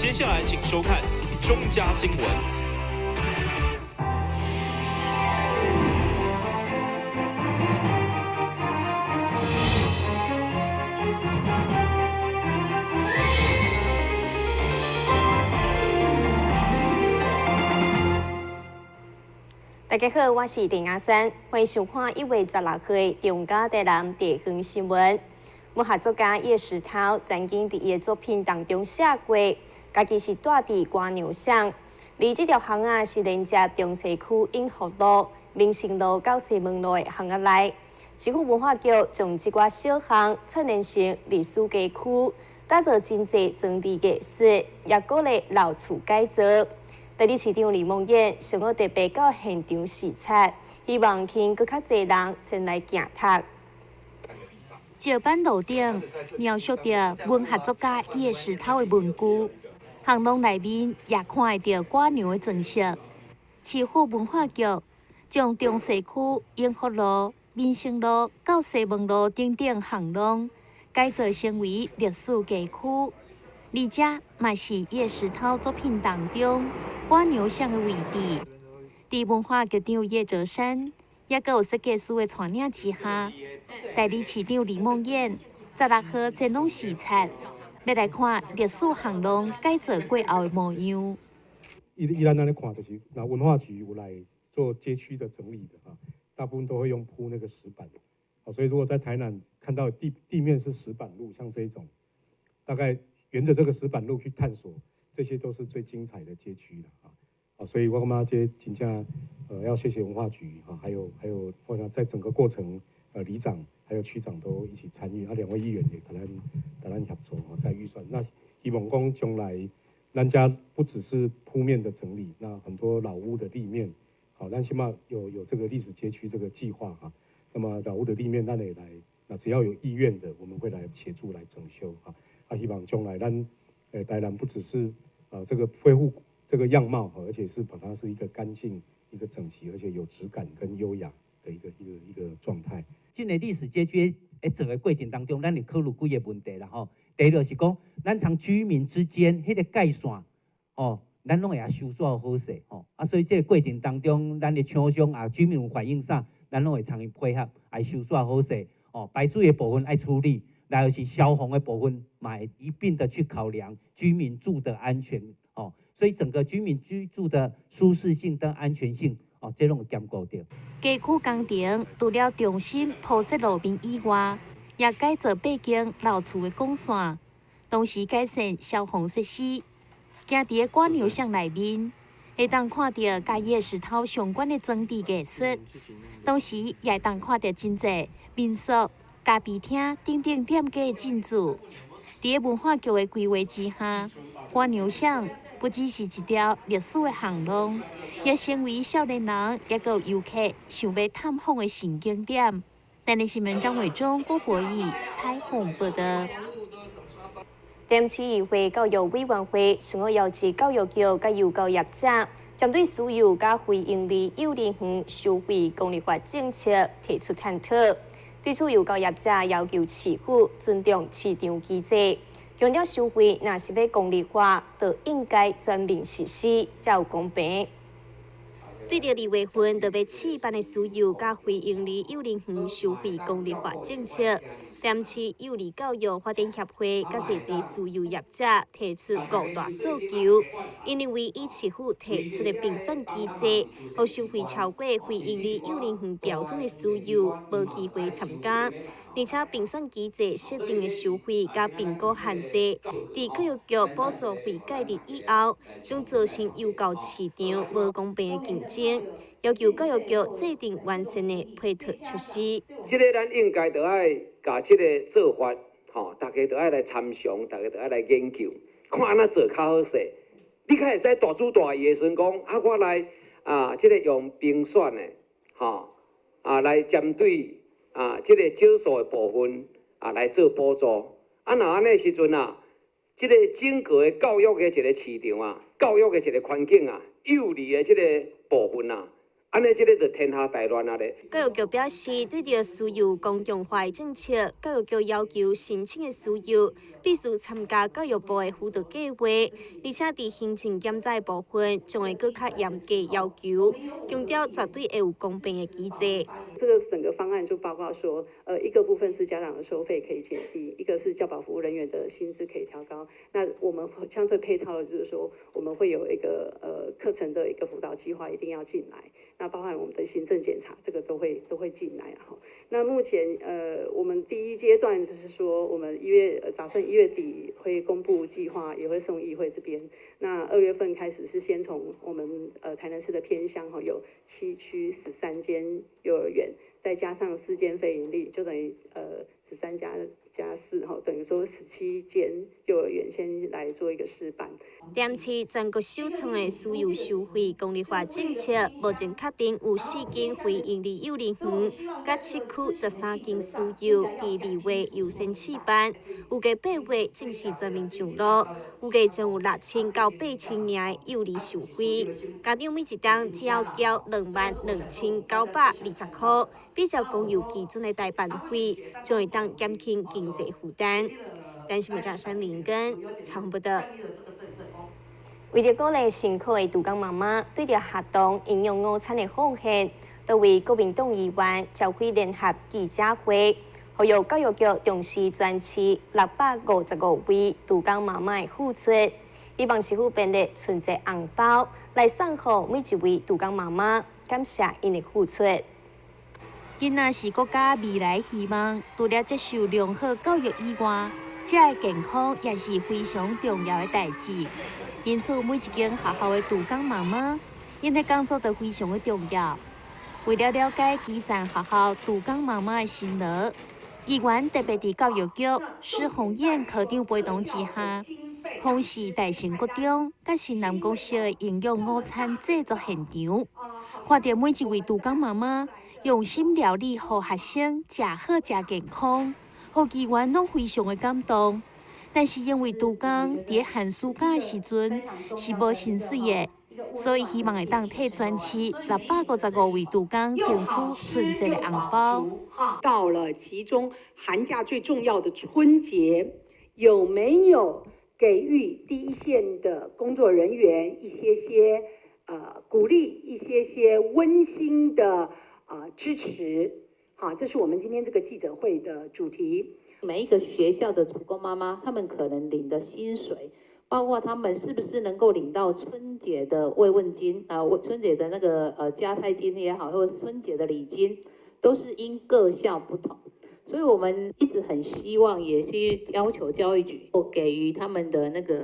接下來請收看中嘉新聞。大家好，我是鄭雅珊，歡迎收看1月16號的中嘉台南地方新聞。文學作家葉石濤曾經佇伊的作品當中寫過，家己是住佇蝸牛巷，而這條巷仔是連接中西區永福路、民生路到西門路的巷仔內。市府文化局將這寡小巷串聯成歷史街區，打造真濟裝置藝術，也鼓勵老厝改造。代理市長李孟諺上午特別到現場視察，希望吸引閣較濟人前來行讀。石板路頂描述著文學作家葉石濤的文具，巷弄內面也看會著蝸牛的裝飾。市府文化局將中西區永福路、民生路到西門路等等巷弄改造成為歷史街區，而這嘛是葉石濤作品當中蝸牛巷的位置。佇文化局長葉哲山，也閣有設計師的帶領之下，代理市長李孟諺16號前往視察，欲來看歷史巷弄改造過後的模樣。依咱按呢看，就是那文化局有來做街區的整理的啊，大部分都會用鋪那個石板，所以如果在台南看到地面是石板路，像這一種，大概沿着這個石板路去探索，這些都是最精彩的街區了啊。所以我感覺這真正要謝謝文化局哈，還有或者在整個過程，里長還有區長都一起參與，啊，兩位議員也共咱協助在預算。那希望講將來咱家不只是鋪面的整理，那很多老屋的立面，好，咱起碼有這個歷史街區這個計劃哈。那麼老屋的立面，咱也來，那只要有意願的，我們會來協助來整修啊。啊，希望將來咱台南不只是這個恢復這個樣貌，而且是把它是一個乾淨、一個整齊，而且有質感跟優雅的一個狀態。這個歷史街區的做的過程當中，咱會考慮幾個問題啦吼。第一就是講，咱從居民之間彼個界線，吼，咱攏會予修缮好勢吼。啊，所以這個過程當中，咱的廠商啊，居民有反映啥，咱攏會參與配合，來修缮好勢。哦，排水的部分愛處理，然後是消防的部分，嘛會一併的去考量居民住的安全。哦，所以整個居民居住的舒適性跟安全性，哦，這攏會兼顧著。街區工程除了重新鋪設路面以外，也改造八間老厝的管線，同時改善消防設施。行佇个蝸牛巷內面，會當看著佮葉石濤相關的裝置藝術，同時也會當看著真濟民宿、咖啡廳等等店家的進駐。佇个文化局的規劃之下，蝸牛巷不只是一條歷史的巷弄，也成為少年人抑閣有遊客想欲探訪的新景點。台南新聞張偉忠、郭博義採訪報導。台南市議會教育委員會上午邀請教育局佮幼教業者，針對私幼佮非營利幼兒園收費公立化政策提出探討。對此，幼教業者要求市府尊重市場機制，強調收費若是欲公立化，就應該全面實施，才有公平。對著2月份就欲試辦的私幼佮非營利幼兒園收費公立化政策，台南市幼兒教育發展協會佮濟濟私幼業者提出五大訴求，𪜶認為以市府提出的評選機制，予收費超過非營利幼兒園標準的私幼無機會參加，而且評選機制設定的收費佮評估限制，佇教育局補助費介入以後，將造成幼教市場無公平的競爭，要求教育局制定完善的配套措施。這个咱應該著愛共這个做法，吼，大家著愛來參詳，大家著愛來研究，看按怎做較好勢。你較會使大主大意的時陣講，啊，我來啊，這个用評選的，吼，啊，來針對啊，這个少數的部分啊來做補助。啊，若按呢時陣啊，這个整個的教育的一個市場啊，教育的一個環境啊，幼兒的這个部分啊，按呢，這个就天下大亂啊咧！教育局表示，對著私幼公共化的政策，教育局要求申請的私幼必須參加教育部的輔導計劃，而且佇行政檢查的部分將會閣較嚴格要求，強調絕對會有公平的機制。這個整個方案就包括說，一個部分是家長的收費可以減低，一個是教保服務人員的薪資可以調高。那我們相對配套的就是說，我們會有一個課程的一個輔導計劃一定要進來。那包含我們的行政檢查，這個都會進來哈。那目前我們第一階段就是說，我們打算1月底會公布計劃，也會送議會這邊。那2月份開始是先從我們台南市的偏鄉哈，有7區13間幼兒園，再加上4間非營利，就等於13加加4哈，等於說17間幼兒園先來做一個試辦。台市全國首創的私幼收費公立化政策，目前確定有4間非營利幼兒園，佮7區13間私幼佇2月優先試辦，預計8月正式全面上路，預計將有6000到8000名的幼兒受惠，家長每一冬只要繳22,920塊，比照公幼基準的代辦費，將會當減輕經濟負擔。但是，記者山林根採訪報導。為著鼓勵辛苦的督工媽媽對著學童營養午餐的奉獻，多位國民黨議員召開聯合記者會，呼籲教育局重視全市655位督工媽媽的付出，希望市府編列春節紅包來送予每一位督工媽媽，感謝𪜶的付出。囡仔是國家未來希望，除了接受良好教育以外，食的健康也是非常重要的代誌。因此，每一間學校的督工媽媽，𪜶的工作都非常的重要。為了了解基層學校督工媽媽的辛勞，議員特別佇教育局施宏燕科長陪同之下，訪視大成國中佮新南國小的營養午餐製作現場，看著每一位督工媽媽用心料理，予學生食好食健康，予議員攏非常的感動。但是因為督工佇寒暑假的時陣是無薪水的，所以希望會當替全市655位督工爭取春節的紅包。到了其中寒假最重要的春節，有沒有給予第一線的工作人員一些些鼓勵，一些些溫馨的支持？好，這是我們今天這個記者會的主題。每一個學校的廚工媽媽，他們可能領的薪水，包括他們是不是能夠領到春節的慰問金啊，春節的那個加菜金也好，或者春節的禮金，都是因各校不同。所以我們一直很希望，也是要求教育局給予他們的那個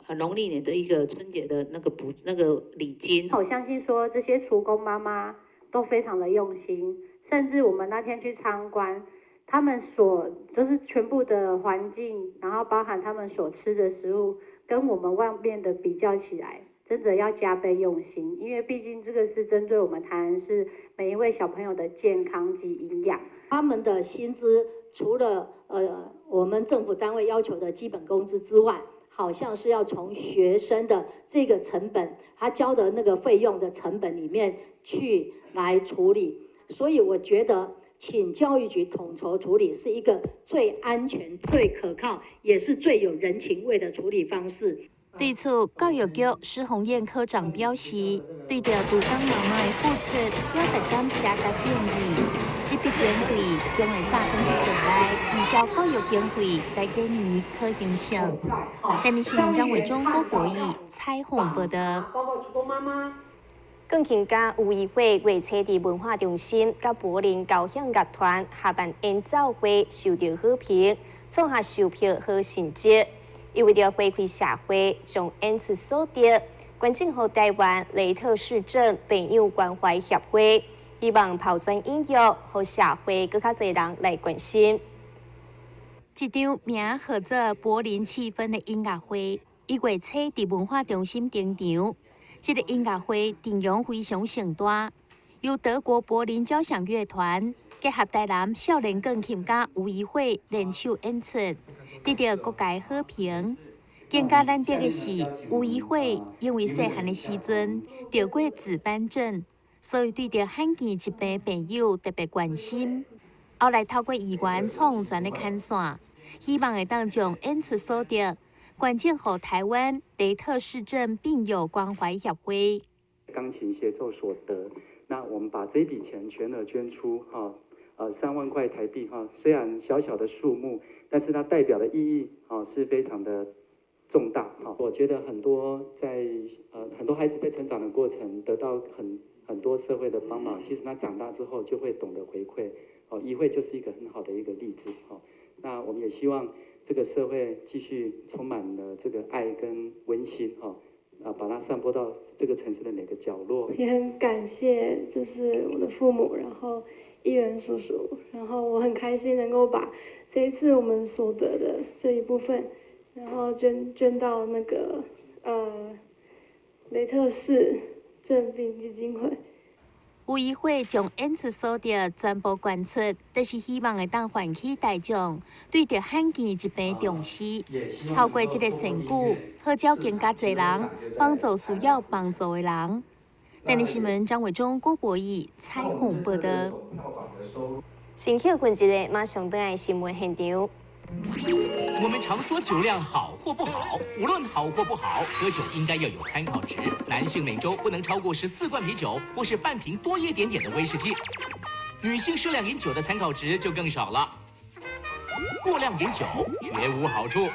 農曆年的一個春節的那個補那個禮金。我相信說這些廚工媽媽都非常的用心，甚至我們那天去參觀，他們所就是全部的環境，然後包含他們所吃的食物，跟我們外面的比較起來，真的要加倍用心，因為畢竟這個是針對我們台南市每一位小朋友的健康及營養。他們的薪資除了我們政府單位要求的基本工資之外，好像是要從學生的這個成本，他交的那個費用的成本裡面去來處理，所以我覺得，請教育局統籌處理是一個最安全、最可靠，也是最有人情味的處理方式。對此，教育局施宏燕科長表示，對著督工媽媽的付出表達感謝佮敬意。這筆經費將會早轉去國內，依照教育經費來給予可行性。電視新聞張偉忠、郭博義採訪報導。包括廚工媽媽。鋼琴家吳怡慧月初佇文化中心佮柏林交響樂團合辦演奏會，受到好評，創下售票好成績。伊為著回饋社會，將演出所得捐贈予台灣雷特氏症病友關懷協會，希望拋磚引玉，予社會閣較濟人來關心。這場名號做柏林氣氛的音樂會，1月初佇文化中心登場。這个音樂會陣容非常盛大，由德國柏林交響樂團結合台南少年鋼琴家吳怡慧聯手演出，得到各界好評。更加難得的是，吳怡慧因為細漢的時陣得過紫斑症，所以對著罕見疾病病友特別關心。後來透過議員創全的牽線，希望會當將演出所得捐贈予台灣雷特氏症病友關懷協會。鋼琴協奏所得，那我們把這筆錢全額捐出，哈，3萬塊台幣，哈，雖然小小的數目，但是它代表的意義，哈，是非常的重大，哈。我覺得很多在，很多孩子在成長的過程得到很多社會的幫忙，其實他長大之後就會懂得回饋，哦，議會就是一個很好的一個例子，哈。那我們也希望這個社會繼續充滿了這個愛跟溫馨，哈。啊，把它散播到這個城市的每個角落。也很感謝，就是我的父母，然後議員叔叔，然後我很開心能夠把這一次我們所得的這一部分，然後捐到那個雷特氏症病基金會。有議會將演出所得全部捐出，就是希望會當喚起大眾對著罕見疾病重視，透過這個善舉，號召更加濟人幫助需要幫助的人。電視新聞張偉忠、郭博義採訪報導。先歇睏一下，馬上轉來新聞現場。我們常說酒量好或不好，無論好或不好，喝酒應該要有參考值。男性每週不能超過14罐啤酒，或是半瓶多一點點的威士忌。女性適量飲酒的參考值就更少了。過量飲酒絕無好處。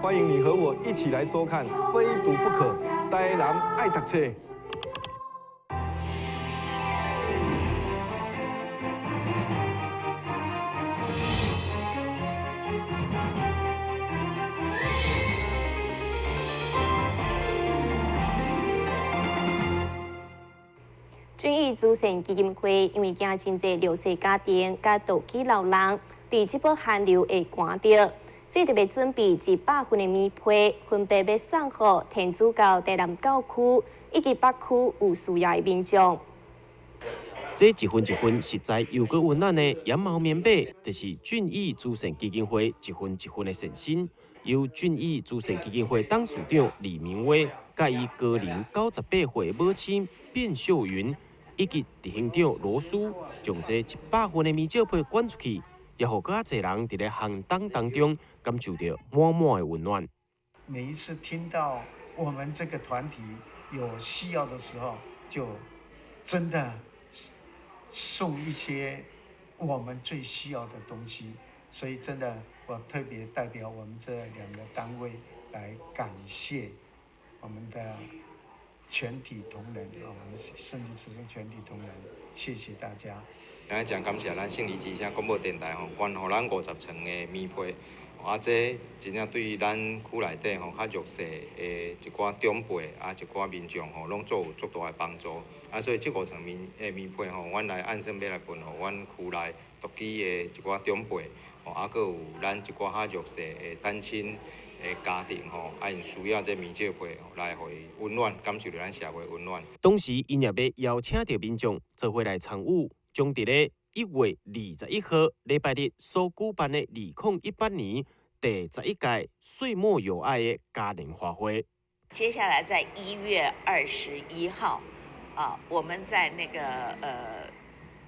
歡迎你和我一起來收看《非讀不可》，台南愛讀冊。俊逸慈善基金會因為驚真濟弱勢家庭佮獨居老人，佇這波寒流會寒著，所以特別準備100份的棉被，分別欲送予天主教台南教區以及北區有需要的民眾。這一份一份實在又閣溫暖的羊毛棉被，就是俊逸慈善基金會一份一份的善心，由俊逸慈善基金會董事長李明威，佮伊高齡98歲母親卞秀雲，以及執行長羅叔，將這100份的棉被捐出去，也予閣較濟人佇咧寒冬當中感受著滿滿的溫暖。每一次聽到我們這個團體有需要的時候，就真的送一些我們最需要的東西，所以真的我特別代表我們這兩個單位來感謝我們的全體同仁啊，我們甚至是全體同仁，謝謝大家。咱真感謝咱勝利之聲廣播電臺吼，捐予咱50床的棉被，啊，這真正對咱區內底吼較弱勢的一寡長輩啊，一寡民眾吼，攏做有足大的幫助。啊，所以這5床棉被吼，阮來按算欲來分予阮區內獨居的一寡長輩，吼，啊，閣有咱一寡較弱勢的單親的家庭吼，啊，𪜶需要這棉被來予伊溫暖，感受著咱社會溫暖。同時，𪜶也欲邀請著民眾做伙來參與，將佇咧1月21號禮拜日所舉辦的2018年第11屆歲末有愛的嘉年華會。接下來在1月21號，啊，我們在那個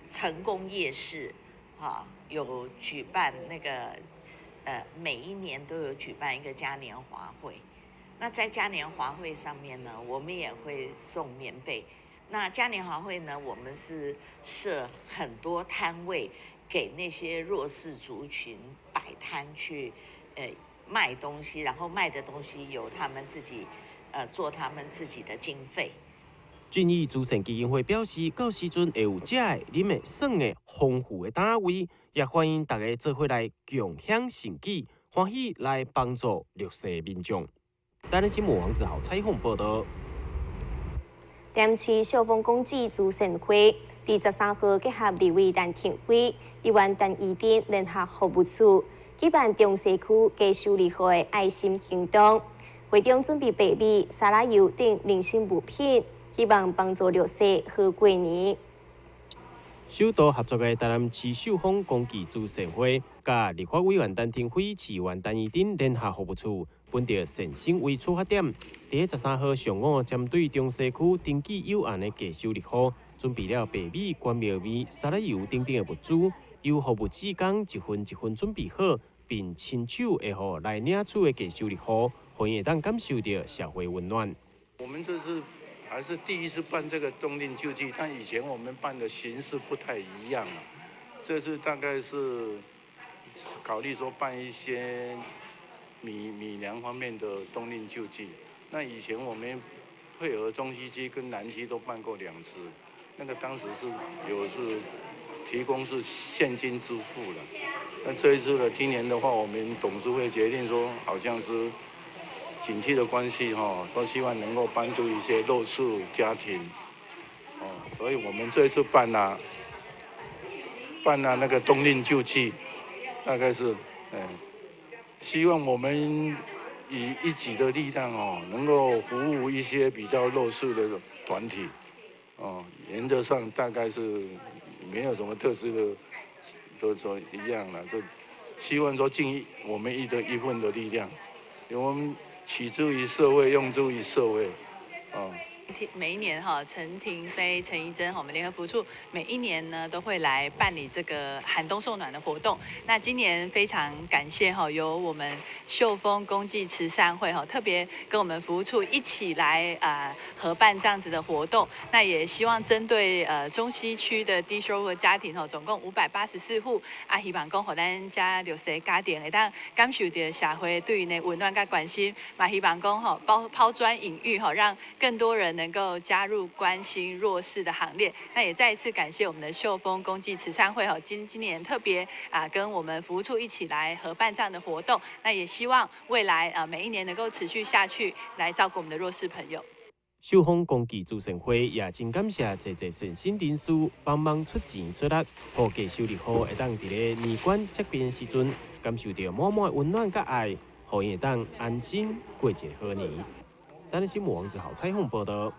成功夜市，啊，有舉辦那個每一年都有舉辦一個嘉年華會。那在嘉年華會上面呢，我們也會送棉被。那嘉年華會呢，我們是設很多攤位給那些弱勢族群擺攤去，賣東西，然後賣的東西由他們自己，做他們自己的經費。俊逸慈善基金會表示，到時陣會有食的、啉的、耍的豐富的單位，也歡迎大家做伙來共享盛舉，歡喜來幫助弱勢民眾。台南新聞王子豪採訪報導。台市秀峰公子慈善會佇13號結合立委陳庭輝、議員陳怡貞聯合服務處舉辦中西區加收2號的愛心行動，會中準備白米、沙拉油等民生物品，希望幫助弱勢好過年。首度合作的台南市秀峰公濟慈善會，佮立法委員陳亭妃、市議員陳怡貞聯合服務處，本著善心為出發點，佇13號上午，針對中西區登記有案的低收入戶，準備了白米、乾苕麵、沙拉油等等的物資，由服務志工一份一份準備好，並親手會予來領取的低收入戶，予𪜶會當感受著社會溫暖。我們這次還是第一次辦這個冬令救濟，但以前我們辦的形式不太一樣。這次大概是考慮說辦一些米糧方面的冬令救濟。那以前我們配合中西區跟南區都辦過兩次，那個當時是有是提供是現金支付的。那這一次呢，今年的話，我們董事會決定說，好像是景氣的關係，哈，說希望能夠幫助一些弱勢家庭，哦，所以我們這一次辦了那個冬令救濟，大概是，希望我們以一己的力量哦，能夠服務一些比較弱勢的團體，哦，原則上大概是沒有什麼特殊的，都說一樣了，就希望說盡我們一份的力量，因為我們取諸於社會，用諸於社會，哦。每一年哈，陳亭妃、陳怡貞，我們聯合服務處每一年呢都會來辦理這個寒冬送暖的活動。那今年非常感謝哈，由我們秀峰公濟慈善會哈，特別跟我們服務處一起來啊合辦這樣子的活動。那也希望針對中西區的低收入的家庭哈，總共584戶啊，希望講予咱遮弱勢家庭會當感受著社會對𪜶的溫暖佮關心，嘛希望講吼拋磚引玉哈，讓更多人能夠加入關心弱勢的行列。那也再一次感謝我們的秀峰公濟慈善會哈，今年特別啊跟我們服務處一起來合辦這樣的活動。那也希望未來啊每一年能夠持續下去，來照顧我們的弱勢朋友。秀峰公濟慈善會也真感謝濟濟善心人士幫忙出錢出力，予低收入戶會當佇咧年關接近的時陣，感受著滿滿的溫暖佮愛，予𪜶會當安心過一個好年。台南新聞王子豪採訪報導。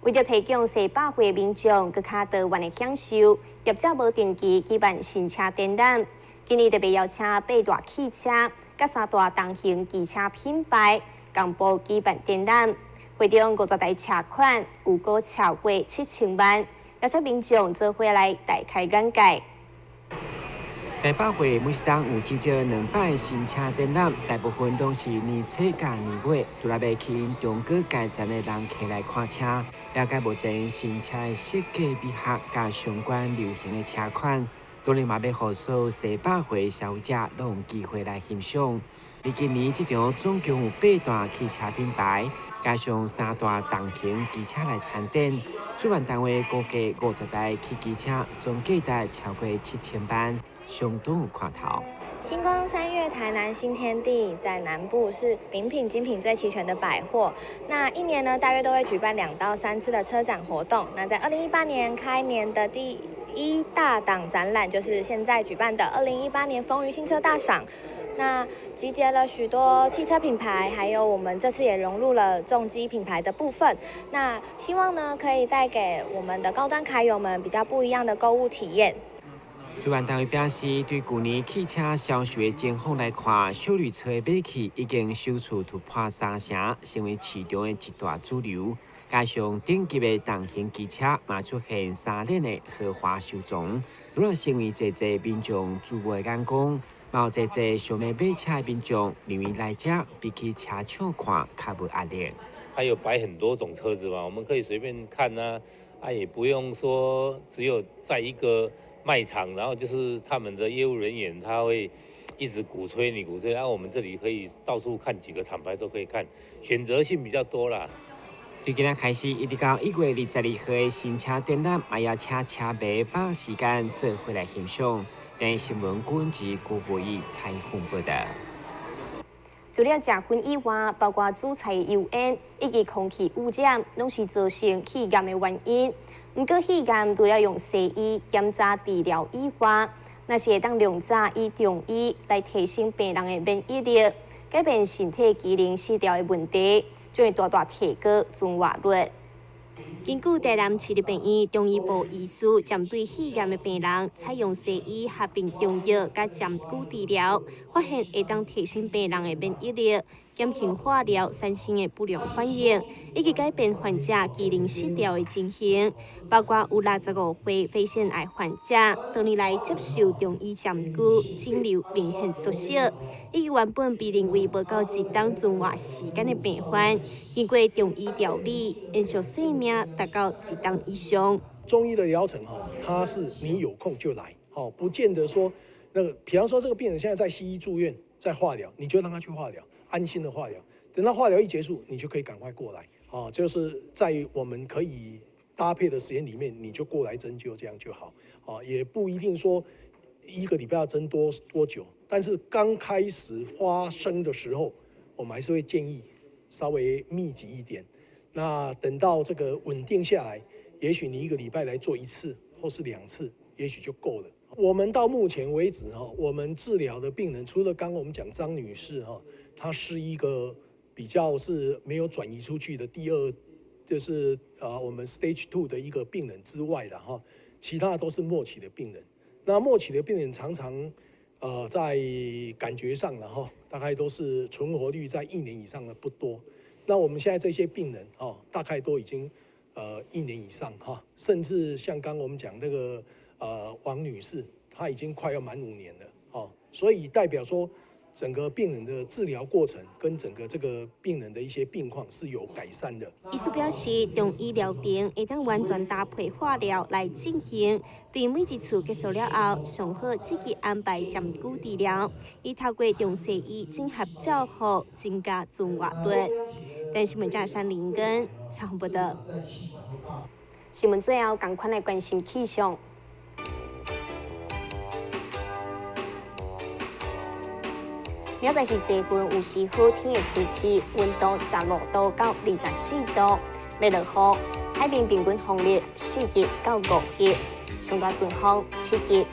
為著提供世博會民眾閣較多元的享受，業者無定期舉辦新車展覽。今年特別邀請八大汽車、佮三大重型機車品牌共步舉辦展覽。會中50台車款有閣超過7000萬，邀請民眾做伙來大開眼界。台博會每一冬有至少兩擺新車展覽，大部分攏是年初佮年尾，除了欲吸引中高階層的人客來看車，了解目前新車的設計美學佮相關流行的車款，當然嘛欲予所有世博會消費者攏有機會來欣賞。而今年這場總共有八大汽車品牌，加上三大重型機車來參展，主辦單位估計50台汽機車總價值超過7000萬。相當有看頭。新光三越台南新天地在南部是名品精品最齊全的百貨。那一年呢，大約都會舉辦2到3次的車展活動。那在2018年開年的第一大檔展覽，就是現在舉辦的2018年豐漁新車大賞。那集結了許多汽車品牌，還有我們這次也融入了重機品牌的部分。那希望呢，可以帶給我們的高端卡友們比較不一樣的購物體驗。主辦單位表示，對舊年汽車銷售的情況來看，休旅車的買氣已經首次突破三成，成為市場的一大主流。加上頂級的重型機車嘛出現三連的豪華收藏，除了成為濟濟民眾注目的眼光，嘛有濟濟想欲買車的民眾認為來遮比起車廠看較無壓力。還有擺很多種車子嘛，我們可以隨便看啊，啊也不用說只有在一個賣場，然後就是他們的業務人員他會一直鼓吹你鼓吹，然後我們這裡可以到處看幾個廠牌都可以看，選擇性比較多啦。對今仔開始一直到1月22號的新車展覽，嘛邀請車迷把時間做伙來欣賞。電視新聞郭文郭博義採訪報導。除了食薰以外，包括煮菜的油煙以及空氣污染，攏是造成肺癌的原因。毋過，肺癌除了用西醫檢查治療以外，若是會當量早以中醫來提升病人的免疫力，改變身體機能失調的問題，將會大大提高存活率。根據台南市立病院中醫部醫師針對肺癌的病人，採用西醫合併中藥佮針灸治療，發現會當提升病人的免疫力，減輕化療產生的不良反應，以及改變患者機能失調的情形。包括有65歲肺腺癌患者，多年來接受中醫針灸，腫瘤明顯縮小，以及原本被認為無夠一冬存活時間的病患，經過中醫調理，延續生命達到一冬以上。中醫的療程哈，它是你有空就來，哦，不見得說那個，比方說這個病人現在在西醫住院，在化療，你就讓他去化療，安心的化療。等到化療一結束，你就可以趕快過來，哦，就是在我們可以搭配的時間裡面，你就過來針灸，這樣就好，哦，也不一定說一個禮拜要針多久，但是剛開始發生的時候，我們還是會建議稍微密集一點。那等到這個穩定下來，也許你一個禮拜來做一次或是兩次，也許就夠了。我們到目前為止哈，我們治療的病人，除了剛剛我們講張女士哈，她是一個比較是沒有轉移出去的第二，就是我們 stage 2 的一個病人之外的哈，其他都是末期的病人。那末期的病人常常在感覺上了哈，大概都是存活率在1年以上的不多。那我們現在這些病人哦，大概都已經1年以上哈，甚至像剛剛我們講那個王女士，她已經快要滿5年了哦，所以代表說整個病人的治療過程跟整個這個病人的一些病況是有改善的。醫師表示，中醫療程會當完全搭配化療來進行，佇每一次結束了後，上好積極安排針灸治療，以透過中西醫整合照護，增加存活率。但新聞記者林根採訪報道。新聞最後，仝款來關心氣象。明仔載是坐雲有時雨天的天氣，溫度15度到24度，欲落雨。海面平均風力4級到5級，上大陣風7級。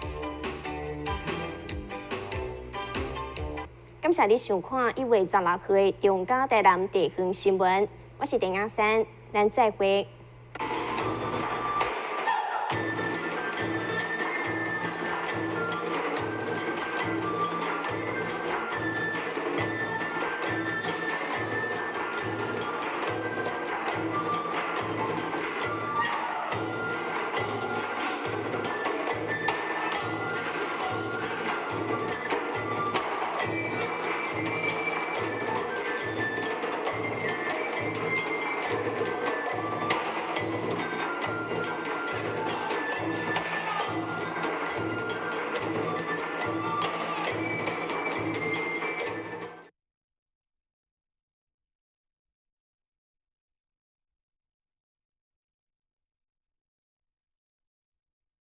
感謝你收看1月16號的中嘉台南地方新聞，我是鄭雅珊，咱再會。